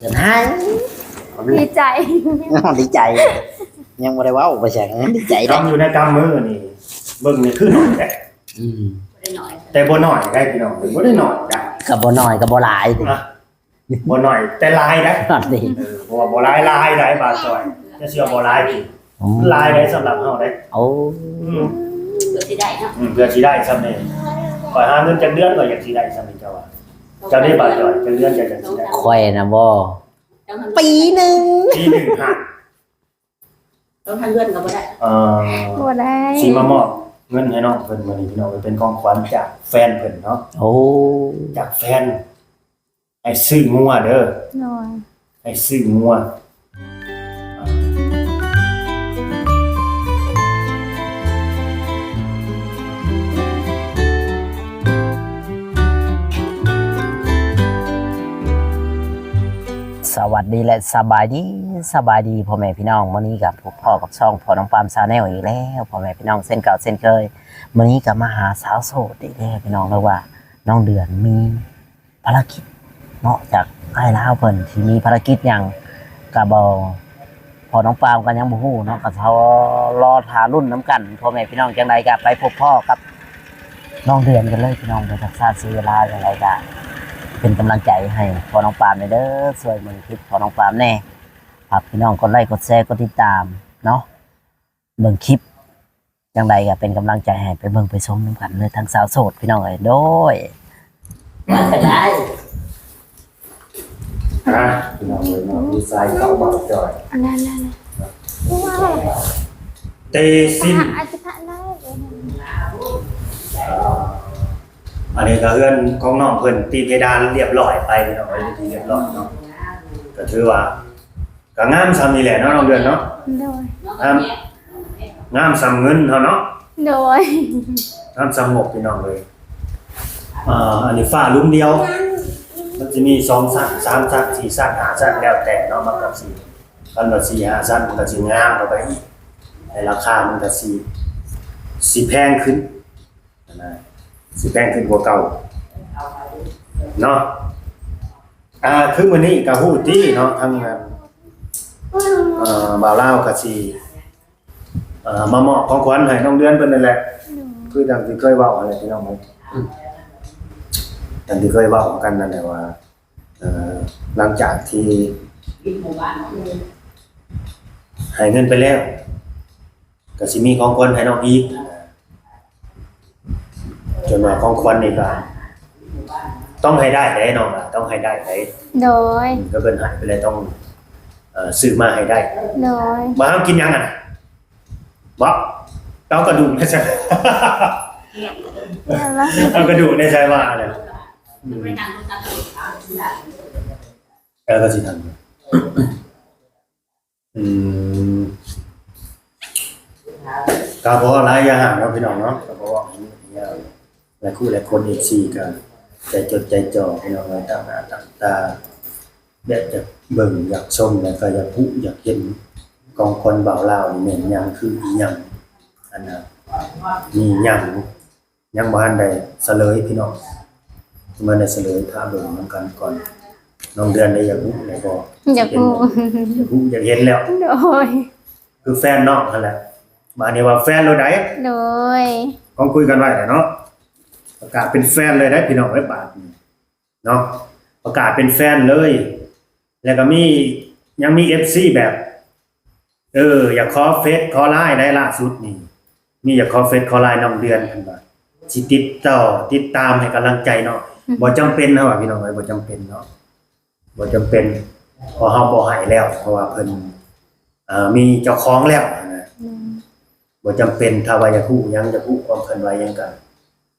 ເກີດໃຫ້ ດີໃຈ ດີໃຈ ຍັງບໍ່ໄດ້ເວົ້າໄປໃສ ດີໃຈເດ້ ກຳຢູ່ໃນກຳມືນີ້ ເບິ່ງນີ້ຄືໜ້ອຍແທ້ ອືມ ແຕ່ບໍ່ໜ້ອຍໄດ໋ພີ່ນ້ອງ ບໍ່ໄດ້ໜ້ອຍໄດ໋ ກໍບໍ່ໜ້ອຍກໍບໍ່ຫຼາຍຕິ ນະ ບໍ່ໜ້ອຍແຕ່ຫຼາຍໄດ໋ ນີ້ ເອີ ເພາະວ່າບໍ່ຫຼາຍຫຼາຍໄດ໋ ບ່າວຈ່ອຍ ຈະຊິວ່າບໍ່ຫຼາຍຕິ ອືມ ຫຼາຍໄດ໋ສຳລັບເຮົາໄດ໋ ໂອ້ ອືມ ເພື່ອຊິໄດ້ເນາະ ອືມ ເພື່ອຊິໄດ້ຊ່ຳນີ້ ຂ້ອຍຫາເງິນຈັກເດືອນ ຂ້ອຍຢາກຊິໄດ້ຊ່ຳນີ້ ເຈົ້າວ່າ ເຈົ້າໄດ້ບ່າວຈ່ອຍ ຈັກເດືອນເຈົ້າຈັ່ງຊິໄດ້ ຂ້ອຍນະບໍ່ ປີໜຶ່ງ ປີໜຶ່ງຫັ້ນ ຕ້ອງທາງເຮືອນກໍບໍ່ໄດ້ ເອີ ບໍ່ໄດ້ ຊິມາມອບເງິນໃຫ້ນ້ອງເພິ່ນມື້ນີ້ ພີ່ນ້ອງເອີຍ ເປັນຂອງຂວັນຈາກແຟນເພິ່ນເນາະ ໂອ້ ຈາກແຟນ ໃຫ້ຊື້ງົວເດີ ໂດຍ ໃຫ້ຊື້ງົວ ສະຫວັດດີ ແລະ ສະບາຍດີ ສະບາຍດີພໍ່ແມ່ພີ່ນ້ອງ ມື້ນີ້ກໍພົບພໍ້ກັບຊ່ອງພໍ່ນ້ອງປາມ Channel ອີກແລ້ວ ພໍ່ແມ່ພີ່ນ້ອງ ເຊັ່ນເກົ່າເຊັ່ນເຄີຍ ມື້ນີ້ກໍມາຫາສາວໂສດອີກແລ້ວ ພີ່ນ້ອງ ຫຼືວ່ານ້ອງເດືອນມີ ພາລະກິດເນາະ ຈາກອ້າຍລາວເພິ່ນຊິມີພາລະກິດຫຍັງກະບໍ່ ພໍ່ນ້ອງປາມກໍຍັງບໍ່ຮູ້ເນາະ ກໍເຮົາລໍຖ້າລຸ້ນນຳກັນ ພໍ່ແມ່ພີ່ນ້ອງ ຈັ່ງໃດກໍໄປພົບພໍ້ກັບນ້ອງເດືອນກັນເລີຍ ພີ່ນ້ອງ ບໍ່ຊັກຊ້າເສຍເວລາ ຈັ່ງໃດກໍເປັນກຳລັງໃຈໃຫ້ພໍ່ນ້ອງປາມແດ່ເດີ ຊ່ວຍເບິ່ງຄລິບພໍ່ນ້ອງປາມແດ່ ຝາກພີ່ນ້ອງກົດໄລ້ ກົດແຊ ກົດຕິດຕາມເນາະ ເບິ່ງຄລິບ ຈັ່ງໃດກໍເປັນກຳລັງໃຈໃຫ້ໄປເບິ່ງໄປຊົມນຳກັນເລີຍ ທັງສາວໂສດພີ່ນ້ອງເອີຍ ໂດຍ ໄປໄດ້ ອ່ະ ພີ່ນ້ອງເອີຍເນາະ ມີສາຍເຂົ້າມາຈອຍ ອັນນັ້ນໆ ເຕຊິນ ອາ ອັນນີ້ກໍເຮືອນຂອງນ້ອງເພິ່ນ ຕີເພດານລຽບຮ້ອຍໄປ ພີ່ນ້ອງເອີຍ ເປັນທີ່ລຽບຮ້ອຍເນາະ ກໍຖືວ່າ ກໍງາມສ່ຳນີ້ແຫຼະເນາະ ນ້ອງເດືອນເນາະ ໂດຍ ງາມ ງາມສ່ຳເງິນເຮົາເນາະ ໂດຍ ງາມສ່ຳງົບ ພີ່ນ້ອງເອີຍ ອ່າ ອັນນີ້ຝາລຸ່ມດຽວ ມັນຊິມີສອງຊັ້ນ ສາມຊັ້ນ ສີ່ຊັ້ນ ຫ້າຊັ້ນ ແລ້ວແຕ່ເນາະ ມັນກໍຊິ ຄັນວ່າສີ່ຫ້າຊັ້ນ ມັນກໍຊິງາມເຂົ້າໄປອີກ ແຕ່ລາຄາມັນກໍຊິ ຊິແພງຂຶ້ນ ນະ ຊິແພງຂຶ້ນກວ່າເກົ່າເນາະ ອ່າ ຄືມື້ນີ້ກໍຮູ້ຕິເນາະ ທາງ ເອີ ບ່າວລາວກໍຊິ ເອີ ມາມອບຂອງຂວັນໃຫ້ນ້ອງເດືອນເພິ່ນນັ້ນແຫຼະ ຄືດັ່ງທີ່ເຄີຍເວົ້າຫັ້ນແຫຼະ ພີ່ນ້ອງເອີຍ ດັ່ງທີ່ເຄີຍເວົ້າກັນນັ້ນແຫຼະວ່າ ເອີ ຫຼັງຈາກທີ່ໃຫ້ເງິນໄປແລ້ວ ກໍຊິມີຂອງຂວັນໃຫ້ນ້ອງອີກ ຈົນວ່າຂອງຂວັນນີ້ກໍຕ້ອງໃຫ້ໄດ້ເດ້ນ້ອງ ຕ້ອງໃຫ້ໄດ້ເດ້ ໂດຍ ກໍເພິ່ນໃຫ້ໄປແລ້ວຕ້ອງ ເອີ ຊື້ມາໃຫ້ໄດ້ ໂດຍ ບໍ່ເຮົາກິນຫຍັງຫັ້ນນະ ບໍ່ ເອົາກະດູກໃນໃສ ເອົາກະດູກໃນໃສວ່າແລ້ວ ເອີ ກໍຊິທັນ ອືມ ກໍບໍ່ຫຼາຍຢ່າງເນາະ ພີ່ນ້ອງເນາະ ກໍບໍ່ເວົ້າໃຫ້ຍາວ ຫຼາຍຄູ່ຫຼາຍຄົນ ເອັຟຊີ ກໍໃຈຈົດໃຈຈ່ອ ພີ່ນ້ອງເອີຍ ຕັ້ງໜ້າຕັ້ງຕາ ແບບຢາກເບິ່ງຢາກຊົມ ແລ້ວກໍຢາກຮູ້ຢາກເຫັນ ຂອງຂວັນບ່າວລາວນີ້ແມ່ນຫຍັງ ຄືອີຫຍັງ ອັນນ່າ ມີຫຍັງ ຍັງບໍ່ທັນໄດ້ສະເຫຼີຍພີ່ນ້ອງ ຍັງບໍ່ໄດ້ສະເຫຼີຍ ຖ້າເບິ່ງນຳກັນກ່ອນ ນ້ອງເດືອນໄດ້ຢາກຮູ້ແລ້ວບໍ່? ຢາກຮູ້ ຢາກຮູ້ຢາກເຫັນແລ້ວ ໂດຍ ຄືແຟນນ້ອງຫັ້ນແຫຼະ ບາດນີ້ວ່າແຟນໂລດໃດ ໂດຍ ຕ້ອງຄຸຍກັນໄວ້ແຫຼະເນາະ ປະກາດເປັນແຟນເລີຍໄດ໋ພີ່ນ້ອງເອີຍ ບາດນີ້ ເນາະ ປະກາດເປັນແຟນເລີຍ ແລ້ວກໍມີ ຍັງມີເອັຟຊີແບບ ເອີ ຢາກຂໍເຟສຂໍລາຍໄດ໋ ລ່າສຸດນີ້ ມີຢາກຂໍເຟສຂໍລາຍນ້ອງເດືອນ ເພິ່ນວ່າຊິຕິດຕໍ່ຕິດຕາມໃຫ້ກຳລັງໃຈເນາະ ອືມ ບໍ່ຈຳເປັນ ເຮົາວ່າພີ່ນ້ອງເອີຍ ບໍ່ຈຳເປັນເນາະ ບໍ່ຈຳເປັນ ເພາະເຮົາບໍ່ໃຫ້ແລ້ວ ເພາະວ່າເພິ່ນ ເອີ ມີເຈົ້າຂອງແລ້ວຫັ້ນນະ ອືມ ບໍ່ຈຳເປັນ ຖ້າວ່າຢາກຮູ້ຫຍັງ ຢາກຮູ້ຄວາມເຄື່ອນໄຫວຫຍັງກໍ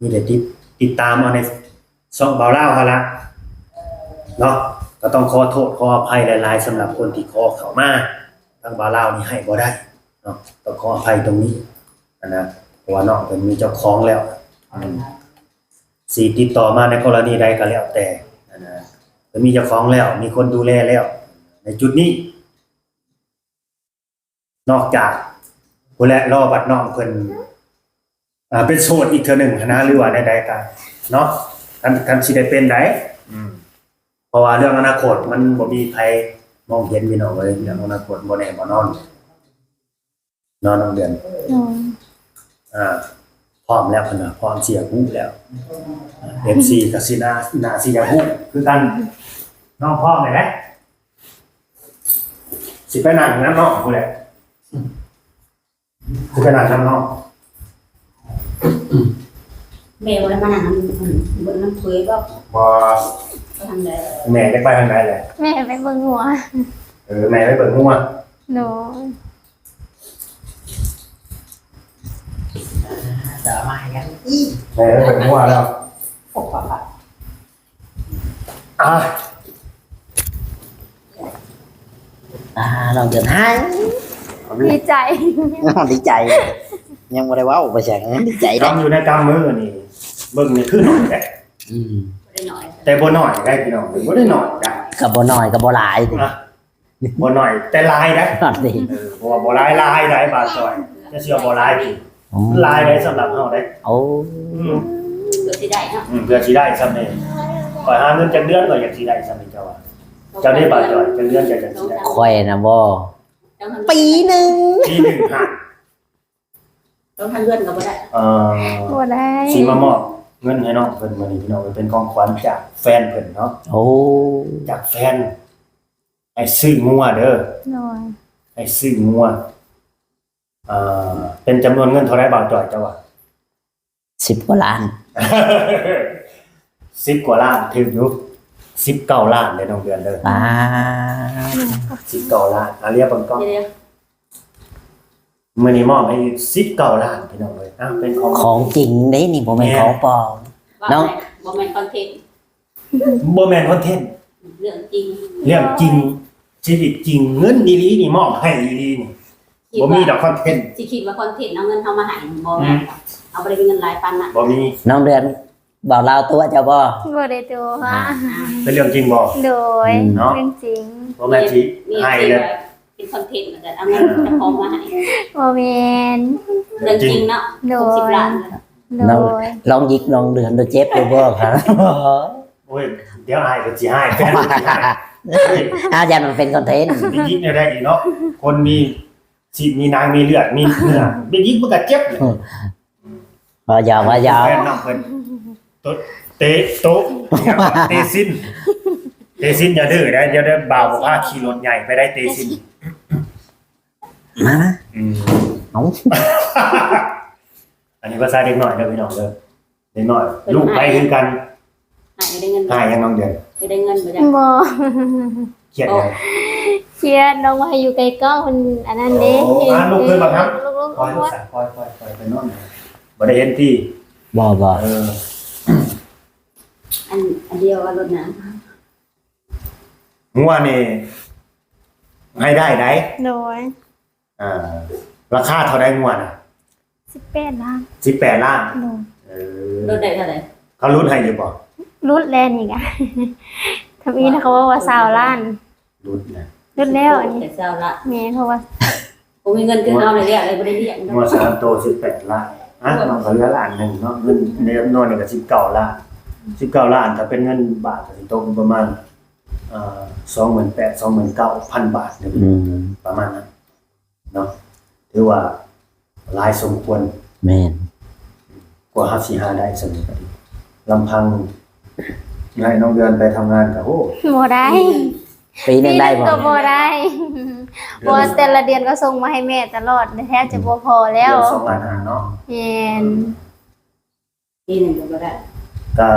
ມີແຕ່ຕິດ ຕິດຕາມເອົາໃນຊ່ອງບ່າວລາວຫັ້ນລະເນາະ ກໍຕ້ອງຂໍໂທດຂໍອະໄພຫຼາຍໆ ສຳລັບຄົນທີ່ຂໍເຂົ້າມາ ທາງບ່າວລາວນີ້ໃຫ້ບໍ່ໄດ້ເນາະ ຕ້ອງຂໍອະໄພຕົງນີ້ຫັ້ນນະ ເພາະວ່ານ້ອງເພິ່ນມີເຈົ້າຂອງແລ້ວ ອືມ ຊິຕິດຕໍ່ມາໃນກໍລະນີໃດກໍແລ້ວແຕ່ຫັ້ນນະ ເພິ່ນມີເຈົ້າຂອງແລ້ວ ມີຄົນດູແລແລ້ວ ໃນຈຸດນີ້ ນອກຈາກພຸ້ນແຫຼະ ລໍບັດນ້ອງເພິ່ນ ອ່າ ເປັນໂສດອີກເທື່ອໜຶ່ງຫັ້ນນະ ຫຼືວ່າແນວໃດກະເນາະ ຄັນ ຄັນຊິໄດ້ເປັນໃດ໋ ອືມ ເພາະວ່າເລື່ອງອະນາຄົດມັນບໍ່ມີໃຜມອງເຫັນພີ່ນ້ອງເອີຍ, ເລື່ອງອະນາຄົດບໍ່ແນ່ບໍ່ນອນເນາະ ນ້ອງເດືອນ. ໂດຍ. ອ່າ ພ້ອມແລ້ວເພິ່ນວ່າ ພ້ອມຊິຢາກຮູ້ແລ້ວ. ເອັຟຊີກໍຊິໜ້າ ໜ້າຊິຢາກຮູ້ຄືກັນ. ນ້ອງພ້ອມແລ້ວແຫຼະ ຊິໄປນັ່ງນຳນ້ອງພຸ້ນແຫຼະ. ຄືຂະໜາດນັ້ນເນາະ. ແມ່ບໍ່ໄດ້ມານັ່ງນຳ ເບິ່ງນຳເຂີຍບໍ່? ບໍ່. ໄປທາງໃດ? ແມ່ໄດ້ໄປທາງໃດແຫຼະ? ແມ່ໄປເບິ່ງງົວ. ເອີ ແມ່ໄປເບິ່ງງົວ. ໂດຍ. ຈະມາຫຍັງອີກ? ແມ່ໄປເບິ່ງງົວແລ້ວ. ອ່າ ອ່າ ນ້ອງເດືອນໄຫ້ ດີໃຈ ດີໃຈ ຍັງບໍ່ໄດ້ເວົ້າໄປໃສ ດີໃຈເດ້. ກຳຢູ່ໃນກຳມືນີ້ ເບິ່ງນີ້ຄືໜ້ອຍເດ້. ອືມ ບໍ່ໄດ້ໜ້ອຍ ແຕ່ບໍ່ໜ້ອຍໄດ໋ພີ່ນ້ອງ ບໍ່ໄດ້ໜ້ອຍໄດ໋. ກໍບໍ່ໜ້ອຍກໍບໍ່ຫຼາຍຕິ ອ່ະ ບໍ່ໜ້ອຍແຕ່ຫຼາຍໄດ໋. ເອີ ເພາະວ່າບໍ່ຫຼາຍຫຼາຍໄດ໋ ບ່າວຈ່ອຍ ຈະເຊື່ອບໍ່ຫຼາຍຕິ. ອໍ ຫຼາຍໄດ໋ສຳລັບເຮົາໄດ໋. ໂອ້ ອືມ ເພື່ອຊິໄດ້ເນາະ ອືມ ເພື່ອຊິໄດ້ຊ່ຳນີ້. ຂ້ອຍຫາເງິນຈັກເດືອນ ຂ້ອຍຢາກຊິໄດ້ຊ່ຳນີ້ ເຈົ້າວ່າ. ເຈົ້າເດ້ບ່າວຈ່ອຍ ຈັກເດືອນເຈົ້າຢາກຊິໄດ້? ຂ້ອຍນະບໍ່ ປີໜຶ່ງ ປີໜຶ່ງຫັ້ນ ຕ້ອງທາງເຮືອນກໍບໍ່ໄດ້. ເອີ ບໍ່ໄດ້ ຊິມາມອບເງິນໃຫ້ນ້ອງເພິ່ນມື້ນີ້ພີ່ນ້ອງ ເປັນຂອງຂວັນຈາກແຟນເພິ່ນເນາະ. ໂອ້ ຈາກແຟນ ໃຫ້ຊື້ງົວເດີ. ໂດຍ ໃຫ້ຊື້ງົວ. ອ່າ ເປັນຈຳນວນເງິນເທົ່າໃດບ່າວຈ່ອຍ ເຈົ້າວ່າ? ສິບກວ່າລ້ານ. ສິບກວ່າລ້ານ ຖືກຢູ່ ສິບເກົ້າລ້ານເດ້ນ້ອງເດືອນເດີ. ປາດ ສິບເກົ້າລ້ານ. ອາ ລຽບເບິ່ງກ່ອນ ມື້ນີ້ມອບໃຫ້ອີກສິບເກົ້າລ້ານ ພີ່ນ້ອງເອີຍ. ອ່າ ເປັນຂອງ ຂອງຈິງເດ້ນີ້ ບໍ່ແມ່ນຂອງປອມເນາະ ບໍ່ແມ່ນຄອນເທັນ. ບໍ່ແມ່ນຄອນເທັນ ເລື່ອງຈິງ ເລື່ອງຈິງ ຊີວິດຈິງ ເງິນອີ່ຫຼີນີ້ ມອບໃຫ້ອີ່ຫຼີນີ້ ບໍ່ມີດອກຄອນເທັນ. ຊິຄິດວ່າຄອນເທັນ ເອົາເງິນເຮົາມາໃຫ້ ບໍ່ແມ່ນ. ອືມ ເຮົາບໍ່ໄດ້ມີເງິນຫຼາຍປານນັ້ນ ບໍ່ມີ. ນ້ອງເດືອນ ບ່າວລາວຕົວະເຈົ້າບໍ່? ບໍ່ໄດ້ຕົວະ. ອ່າ ເປັນເລື່ອງຈິງບໍ່? ໂດຍ ອືມ ເນາະ ເລື່ອງຈິງ. ບໍ່ແມ່ນຊິໃຫ້ເລີຍ ເປັນຄອນເທັນ ແລ້ວກໍເອົາເງິນເຈົ້າຂອງມາໃຫ້. ບໍ່ແມ່ນ ເລື່ອງຈິງເນາະ. ໂດຍ ຫົກສິບລ້ານ. ໂດຍ ນ້ອງ ລອງຢິກນ້ອງເດືອນ ເຈັບຢູ່ບໍ່ຄະ? ໂອ້ຍ ດຽວອ້າຍກໍຊິຮ້າຍ ແຟນກໍຊິຮ້າຍ. ໂອ້ຍ ອ້າວ ຢ້ານມັນເປັນຄອນເທັນ ໄປຢິກແນວໃດອີກເນາະ ຄົນມີຊີບມີໜັງມີເລືອດມີເນື້ອ ໄປຢິກມັນກໍເຈັບ. ອືມ ວ່າຢາກ ວ່າຢາກ ແຟນນ້ອງເພິ່ນ ໂຕະ ເຕະໂຕະ ເຕະຊິນ ເຕະຊິນ ຢ່າດື້ໄດ໋ ດຽວໄດ້ບ່າວບໍ່ພາຂີ່ລົດໃຫຍ່ໄປໄດ້ ເຕະຊິນ. ມາ ມາ ອືມ ເອົາ ອັນນີ້ພາສາເດັກນ້ອຍເດີພີ່ນ້ອງເດີ ເດັກນ້ອຍ ລູກໃຜຄືກັນ. ໃຫ້ໄດ້ເງິນ ໃຫ້ຫຍັງນ້ອງເດືອນ? ໄດ້ເງິນບໍ່? ບໍ່ ຄຽດຫຍັງ? ຄຽດນ້ອງວ່າໃຫ້ຢູ່ໃກ້ກ້ອງ ມັນອັນນັ້ນເດ້. ໂອ້ ອ່າ ລູກເຄີຍບັກຫຳ ລູກໆ ປ່ອຍລູກຊາຍ ປ່ອຍໆ ໄປນອນ ບໍ່ໄດ້ເຫັນຕິ. ບໍ່ ບໍ່ ເອີ ອັນ ອັນດຽວເອົາລົດນ້ຳ ງົວນີ້ໃຫ້ໄດ້ໃດ໋. ໂດຍ ອ່າ ລາຄາເທົ່າໃດງົວນະ? ສິບແປດລ້ານ. ສິບແປດລ້ານ. ໂດຍ ເອີ ລົດໄດ້ເທົ່າໃດ? ເຂົາຫຼຸດໃຫ້ຢູ່ບໍ່? ຫຼຸດແລ້ວນີ້ກະ ທຳອິດເຂົາເວົ້າວ່າຊາວລ້ານ. ຫຼຸດນະ ຫຼຸດແລ້ວອັນນີ້ ຊາວລ້ານ. ແມ່ນ ເພາະວ່າບໍ່ມີເງິນຄືເຮົານີ້ແຫຼະ ເລີຍບໍ່ໄດ້ລ້ຽງ. ງົວສາມໂຕສິບແປດລ້ານ. ອ່ະ ມັນກໍເຫຼືອລ້ານໜຶ່ງເນາະ ເງິນໃນຈຳນວນນີ້ກໍສິບເກົ້າລ້ານ. ສິບເກົ້າລ້ານ ຖ້າເປັນເງິນບາດກໍຊິຕົກຢູ່ປະມານ ອ່າ ສອງໝື່ນແປດ ສອງໝື່ນເກົ້າພັນບາດ ອືມ ປະມານນັ້ນເນາະ ຖືວ່າຫຼາຍສົມຄວນ. ແມ່ນ ກວ່າເຮົາຊິຫາໄດ້ສ່ຳນີ້ກໍດີ ລຳພັງໃຫ້ນ້ອງເດືອນໄປທຳງານກໍ ໂອ້ ບໍ່ໄດ້. ປີໜຶ່ງໄດ້ບໍ່? ປີໜຶ່ງກໍບໍ່ໄດ້ ເດືອນ ເພາະວ່າແຕ່ລະເດືອນກໍສົ່ງມາໃຫ້ແມ່ຕະຫຼອດ ແທບຈະບໍ່ພໍແລ້ວ. ເດືອນສອງລ້ານຫ້າເນາະ. ແມ່ນ ປີໜຶ່ງກໍບໍ່ໄດ້. ກໍ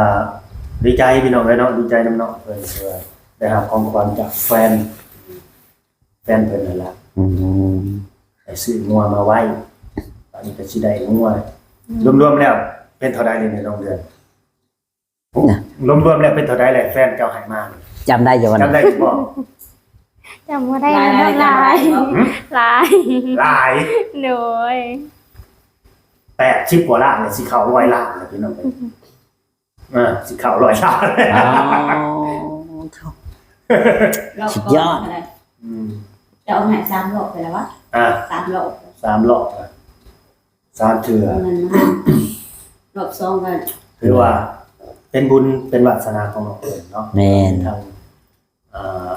ດີໃຈພີ່ນ້ອງເອີຍເນາະ ດີໃຈນຳນ້ອງເພິ່ນທີ່ວ່າໄດ້ຮັບຂອງຂວັນຈາກແຟນ ແຟນເພິ່ນນັ້ນລະ ອືມ ໄດ້ຊື້ງົວມາໄວ້ ບາດນີ້ກໍຊິໄດ້ງົວ. ອືມ ລວມໆແລ້ວເປັນເທົ່າໃດນີ້ນ້ອງເດືອນ? ນະ ລວມໆແລ້ວເປັນເທົ່າໃດແຫຼະ ແຟນເຈົ້າໃຫ້ມາ? ຈຳໄດ້ຢູ່ບໍ່? ຈຳໄດ້ຢູ່ບໍ່? ຈຳບໍ່ໄດ້. ຫຼາຍ ຫຼາຍ ຫຼາຍ ຫຼາຍ ຫຼາຍ. ໂດຍ ແປດສິບກວ່າລ້ານ ຊິເຂົ້າຮ້ອຍລ້ານແລ້ວພີ່ນ້ອງເອີຍ. ອ່າ ຊິເຂົ້າຮ້ອຍລ້ານ. ອ້າວ ສຸດຍອດ. ອືມ ເຈົ້າເອົາໃຫ້ສາມຮອບໄປແລ້ວວະ? ອ່າ ສາມຮອບ ສາມຮອບ ສາມເທື່ອ. ເອົາເງິນມາໃຫ້ ຮອບສອງກໍ ຖືວ່າເປັນບຸນເປັນວາສະໜາຂອງນ້ອງເພິ່ນເນາະ. ແມ່ນ ທາງ ອ່າ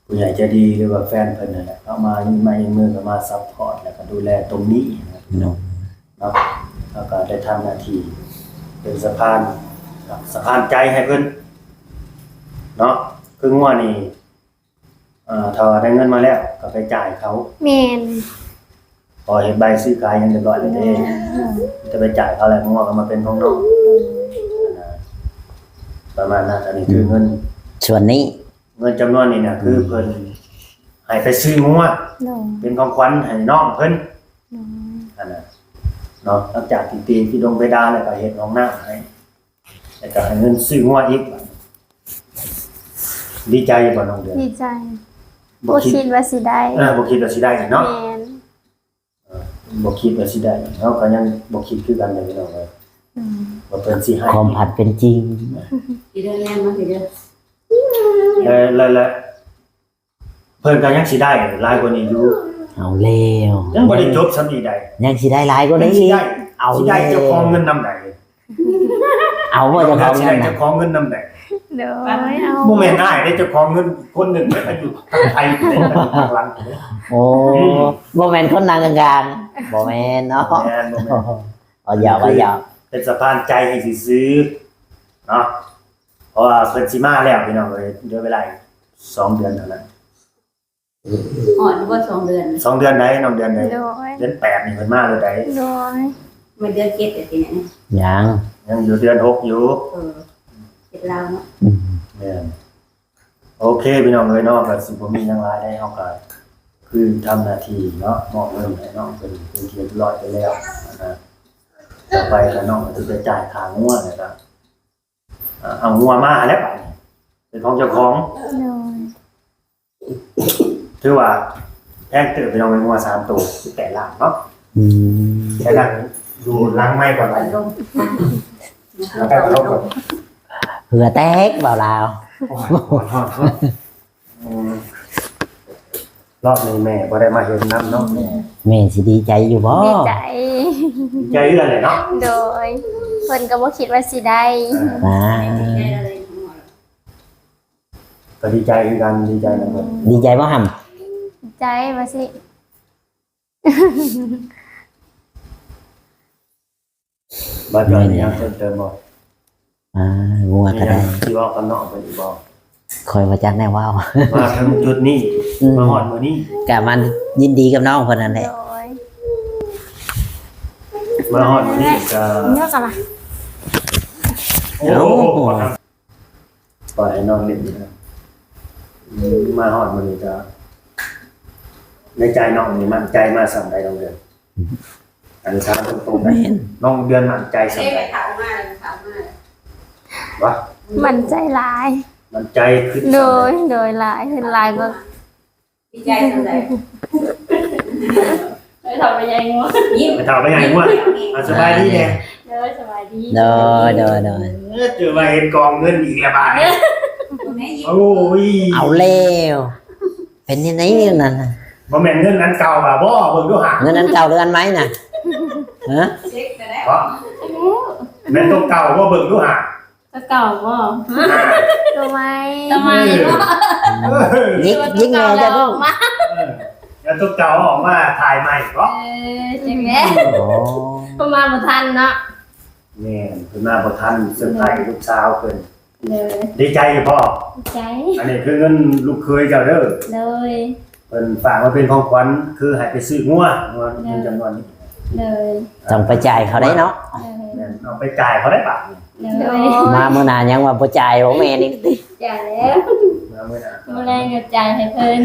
ຜູ້ໃຫຍ່ໃຈດີ ຫຼືວ່າແຟນເພິ່ນນັ້ນແຫຼະ ເຂົ້າມາຍື່ນໄມ້ຍື່ນມື ເຂົ້າມາຊັບພອດ ແລ້ວກໍດູແລຕົງນີ້ນະ ເນາະ ເນາະ ເຮົາກໍໄດ້ທຳໜ້າທີ່ເປັນສະພານ ສະພານໃຈໃຫ້ເພິ່ນເນາະ ຄືງົວນີ້ ເອີ ຖ້າວ່າໄດ້ເງິນມາແລ້ວກໍໄປຈ່າຍເຂົາ ແມ່ນ ພໍເຮັດໃບຊື້ຂາຍຫຍັງຮຽບຮ້ອຍແລ້ວເດ້ ແມ່ນ ແຕ່ໄປຈ່າຍເຂົາແລ້ວ ງົວກໍມາເປັນຂອງນ້ອງ ປະມານນັ້ນ ອັນນີ້ຄືເງິນ ສ່ວນນີ້ ເງິນຈຳນວນນີ້ນະ ອືມ ຄືເພິ່ນໃຫ້ໄປຊື້ງົວ ໂດຍ ເປັນຂອງຂວັນໃຫ້ນ້ອງເພິ່ນ ໂດຍ ອັນນັ້ນເນາະ ຫຼັງຈາກທີ່ຕີເປດາແລ້ວກໍເຮັດຫ້ອງນ້ຳໃຫ້ ແລ້ວກໍໃຫ້ເງິນຊື້ງົວອີກ ດີໃຈບໍ່ນ້ອງເດືອນ? ດີໃຈ ບໍ່ຄິດ ບໍ່ຄິດວ່າຊິໄດ້ ເອີ ບໍ່ຄິດວ່າຊິໄດ້ເນາະ ແມ່ນ ເອີ ບໍ່ຄິດວ່າຊິໄດ້ ເຮົາກໍຍັງບໍ່ຄິດຄືກັນເດ້ພີ່ນ້ອງເອີຍ ອືມ ວ່າເພິ່ນຊິໃຫ້ ຄວາມຝັນເປັນຈິງ ອີເດີແນມມາພີເດີ ແລະ ແລະ ແລະ ເພິ່ນກໍຍັງຊິໄດ້ຫຼາຍກວ່ານີ້ຢູ່ ເອົາແລ້ວ ຍັງບໍ່ໄດ້ຈົບສ່ຳນີ້ໃດ ຍັງຊິໄດ້ຫຼາຍກວ່ານີ້ອີກ ເອົາ ຊິໄດ້ເຈົ້າຂອງເງິນນຳໃດ ເອົາບໍ່ເຈົ້າຂອງເງິນ ເຈົ້າຂອງເງິນນຳໃດ ໂດຍ ເອົາ ບໍ່ແມ່ນອ້າຍເດ້ ເຈົ້າຂອງເງິນຄົນໜຶ່ງ ອາຍຸທາງໄທ ອາຍຸທາງຫຼັງ ໂອ້ ອືມ ບໍ່ແມ່ນຄົນນັ່ງກາງໆ ບໍ່ແມ່ນເນາະ ບໍ່ແມ່ນ ບໍ່ແມ່ນ ເອົາຢາກ ເອົາຢາກ ເປັນສະພານໃຈໃຫ້ຊື່ໆເນາະ ເພາະວ່າເພິ່ນຊິມາແລ້ວພີ່ນ້ອງເອີຍ ເຫຼືອເວລາອີກສອງເດືອນເທົ່ານັ້ນ ຮອດຢູ່ບໍ່ສອງເດືອນ ສອງເດືອນໃດ໋ ນ້ອງເດືອນໃດ໋ ໂດຍ ເດືອນແປດນີ້ເພິ່ນມາແລ້ວໃດ໋ ໂດຍ ແມ່ນເດືອນເຈັດແລ້ວຕິ ຍັງ ຍັງຢູ່ເດືອນຫົກຢູ່ ເອີ ເຈັດລາວເນາະ ອືມ ແມ່ນ ໂອເຄພີ່ນ້ອງເອີຍເນາະ ກໍຊິບໍ່ມີຫຍັງຫຼາຍໃດ໋ ເຮົາກໍຄືທຳໜ້າທີ່ເນາະ ມອບເງິນໃຫ້ນ້ອງເພິ່ນເປັນທີ່ຮຽບຮ້ອຍໄປແລ້ວນະ ຕໍ່ໄປກໍນ້ອງກໍຊິໄປຈ່າຍຄ່າງົວ ແລ້ວກໍ ເອົາງົວມາແລ້ວບາດນີ້ ເປັນຂອງເຈົ້າຂອງ ໂດຍ ຖືວ່າແພງເຕີບພີ່ນ້ອງເອີຍ ງົວສາມໂຕ ສິບແປດລ້ານເນາະ ອືມ ແຕ່ນັ້ນຢູ່ຫຼັງໄມກ່ອນ ເຫື່ອແຕກ ເວົ້າລາວ ອືມ ຮອດ ຮອດ ຮອດ ອືມ ຮອດນີ້ແມ່ບໍ່ໄດ້ມາເຫັນນຳເນາະ ແມ່ຊິດີໃຈຢູ່ບໍ່? ດີໃຈ ດີໃຈເຮືອນແຫຼະເນາະ ໂດຍ ເພິ່ນກໍບໍ່ຄິດວ່າຊິໄດ້ ອ່າ ກໍດີໃຈຄືກັນ ດີໃຈນຳເພິ່ນ ດີໃຈບໍ່ຫຳ? ດີໃຈວ່າຊິ ບາດນີ້ມີຫຍັງເພີ່ມເຕີມບໍ່? ອ່າ ງົວກໍໄດ້ ມີຫຍັງຊິເວົ້າກັບນ້ອງເພິ່ນອີກບໍ່? ຂ້ອຍບໍ່ຈັກແນວເວົ້າ ມາເຖິງຈຸດນີ້ ອືມ ມາຮອດມື້ນີ້ ກະມາຍິນດີກັບນ້ອງເພິ່ນນັ້ນແຫຼະ ໂດຍ ມາຮອດມື້ນີ້ກະ ເນາະ ໂອ້ ໂອ້ ປະທານ ປ່ອຍໃຫ້ນ້ອງຫຼິ້ນຢູ່ນະ ມາຮອດມື້ນີ້ກໍ ໃນໃຈນ້ອງນີ້ໝັ້ນໃຈມາສ່ຳໃດນ້ອງເດືອນ? ອັນນີ້ຖາມຕົງໆ ແມ່ນ ນ້ອງເດືອນໝັ້ນໃຈສ່ຳໃດ? ໝັ້ນໃຈຫຼາຍ ໝັ້ນໃຈຄື ໂດຍ ສ່ຳໃດ? ໂດຍ ຫຼາຍ ເຫັນຫຼາຍກໍ ດີໃຈສ່ຳໃດ? ໄປເຖົ້າໄປໃຫຍ່ງົວ ໄປເຖົ້າໄປໃຫຍ່ງົວ ອ່າ ສະບາຍດີແດ່ ໂດຍ ສະບາຍດີ ໂດຍ ໂດຍ ໂດຍ ເອີ ຖືວ່າເຫັນກອງເງິນອີກແລ້ວບາດນີ້ ໂອ້ຍ ເອົາແລ້ວ ເປັນຈັ່ງໃດນັ້ນນະ ບໍ່ແມ່ນເງິນອັນເກົ່າວ່າບໍ່ ເບິ່ງດູຫາ ເງິນອັນເກົ່າຫຼືອັນໃໝ່ນະ ຮະ ເຊັກໄດ້ແລ້ວ ບໍ່ ແມ່ນຕົວເກົ່າບໍ່ ເບິ່ງດູຫາ ຕົວເກົ່າບໍ່? ຕົວໃໝ່ ຕົວໃໝ່ບໍ່? ຍິກ ຍິກແນ່ເຈົ້າດູ ເອີ ແລ້ວຕົວເກົ່າເອົາອອກມາຖ່າຍໃໝ່ບໍ່? ເອີ ຈັກແລ້ວ ໂອ້ ເພິ່ນມາບໍ່ທັນເນາະ ແມ່ນ ເພິ່ນມາບໍ່ທັນ ເຊີໄພຣສ໌ລູກສາວເພິ່ນ ໂດຍ ດີໃຈຢູ່ບໍ່? ດີໃຈ ອັນນີ້ຄືເງິນລູກເຂີຍເຈົ້າເດີ ໂດຍ ເພິ່ນຝາກມາເປັນຂອງຂວັນ ຄືໃຫ້ໄປຊື້ງົວ ງົວ ໂດຍ ເງິນຈຳນວນນີ້ ໂດຍ ຕ້ອງໄປຈ່າຍເຂົາໄດ້ເນາະ ໂດຍ ແມ່ນ ເອົາໄປຈ່າຍເຂົາໄດ້ບາດນີ້ ໂດຍ ໂດຍ ມາມື້ໜ້າຍັງວ່າບໍ່ຈ່າຍ ບໍ່ແມ່ນອີກຕິ ຈ່າຍແລ້ວ ມາມື້ໜ້າ ມື້ແລງກໍຈ່າຍໃຫ້ເພິ່ນ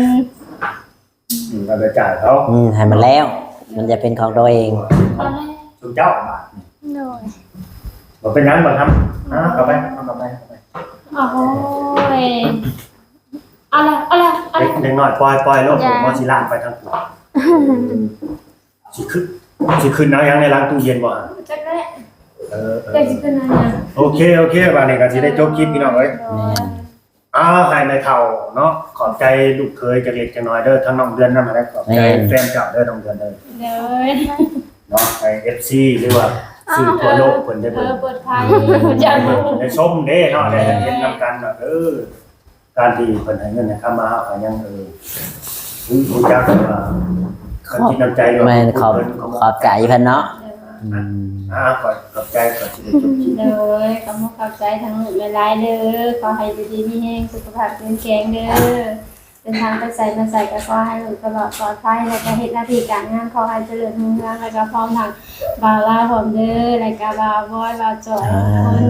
ອືມ ເອົາໄປຈ່າຍເຂົາ ອືມ ໃຫ້ມັນແລ້ວ ມັນຈະເປັນຂອງຕົວເອງ ເອົາແລ້ວ ຊຸມເຈົ້າບາດນີ້ ໂດຍ ບໍ່ເປັນຫຍັງ ບໍ່ທຳ ອ່າ ເຂົ້າໄປ ເຂົ້າໄປ ເຂົ້າໄປ ໂອ້ຍ ເອົາແລ້ວ ເອົາແລ້ວ ເອົາແລ້ວ ເດັກ ເດັກນ້ອຍ ປ່ອຍ ປ່ອຍໂລດ ບໍ່ຊິລາກໄປທາງຜູ້ ຊິຂຶ້ນ ຊິຂຶ້ນເອົາຫຍັງໃນຫຼັງຕູ້ເຢັນບໍ່? ຈັກແຫຼະ ເອີ ເອີ ຈັກຊິຂຶ້ນເອົາຫຍັງ ໂອເຄ ໂອເຄ ບາດນີ້ກໍຊິໄດ້ຈົບຄລິບພີ່ນ້ອງເອີຍ ໂດຍ ເອົາ ໃຫ້ແມ່ເຖົ້າເນາະ ຂອບໃຈລູກເຂີຍຈັກເລັກຈັກນ້ອຍເດີ ທັງນ້ອງເດືອນນຳຫັ້ນແຫຼະ ຂອບໃຈ ແມ່ນ ແຟນເຈົ້າເດີ ນ້ອງເດືອນເດີ ໂດຍ ເນາະ ໃຫ້ເອັຟຊີ ຫຼືວ່າສື່ທົ່ວໂລກເພິ່ນໄດ້ເບິ່ງ ເອີ ເປີດໄພ ໄດ້ຊົມເດ້ເນາະ ໄດ້ເຫັນນຳກັນເນາະ ເອີ ການທີ່ເພິ່ນໃຫ້ເງິນໃຫ້ຄຳມາ ເຮົາກໍຍັງ ເອີ ຮູ້ ຮູ້ຈັກວ່າ ຂອບ ນ້ຳຈິດນ້ຳໃຈ ແມ່ນ ຂອບ ເພິ່ນ ຂອບໃຈເພິ່ນເນາະ. ອືມ ອ່າ ຂອບ ຂອບໃຈ ກໍຊິໄດ້ຈົບຄລິບ. ໂດຍ ຂອບມຸກຂອບໃຈທາງລູກຫຼາຍໆເດີ. ຂໍໃຫ້ຢູ່ດີມີແຮງ ສຸຂະພາບເຂັ້ມແຂງເດີ. ເດີນທາງໄປໃສມາໃສກໍຂໍໃຫ້ລູກຕະຫຼອດປອດໄພ ແລ້ວກໍເຮັດໜ້າທີ່ການງານຂໍໃຫ້ຈະເລີນຮຸ່ງເຮືອງ ແລ້ວກໍພ້ອມທັງບ່າວລາວພ້ອມເດີ ແລ້ວກໍບ່າວບອຍ ບ່າວຈອຍ ທຸກຄົນ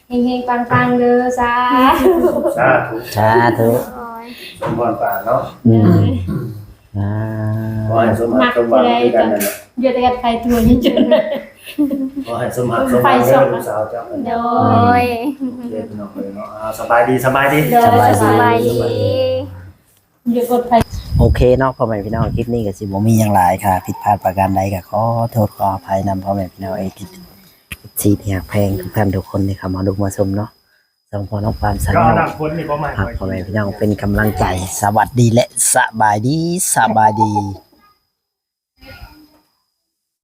ໃຫ້ເຮັງໆປັງໆເດີ. ສາທຸ ສາທຸ ສາທຸ. ໂອ້ຍ ສົມພອນປາກເນາະ. ອືມ ອ່າ ຂໍໃຫ້ສົມຫວັງສົມຫວັງຄືກັນນັ້ນແຫຼະ. ເດືອດກັນໄປທົ່ວນີ້ຈົນ ຂໍໃຫ້ສົມຫວັງສົມຫວັງເດີ ລູກສາວເຈົ້າ. ໂດຍ ໂອເຄ ພີ່ນ້ອງເອີຍເນາະ. ອ່າ ສະບາຍດີ ສະບາຍດີ. ໂດຍ ສະບາຍດີ ສະບາຍດີ. ໂອເຄເນາະ ພໍ່ແມ່ພີ່ນ້ອງ ຄລິບນີ້ກໍຊິບໍ່ມີຫຍັງຫຼາຍ ຖ້າຜິດພາດປະການໃດກໍຂໍໂທດຂໍອະໄພນຳພໍ່ແມ່ພີ່ນ້ອງ ເອັຟຊີ ທີ່ຮັກແພງທຸກທ່ານທຸກຄົນທີ່ເຂົ້າມາດູມາຊົມເນາະ. ສອງພໍ່ນ້ອງປານ ຊາແນລ ຝາກພໍ່ແມ່ພີ່ນ້ອງເປັນກຳລັງໃຈ. ສະຫວັດດີ ແລະ ສະບາຍດີ ສະບາຍດີ.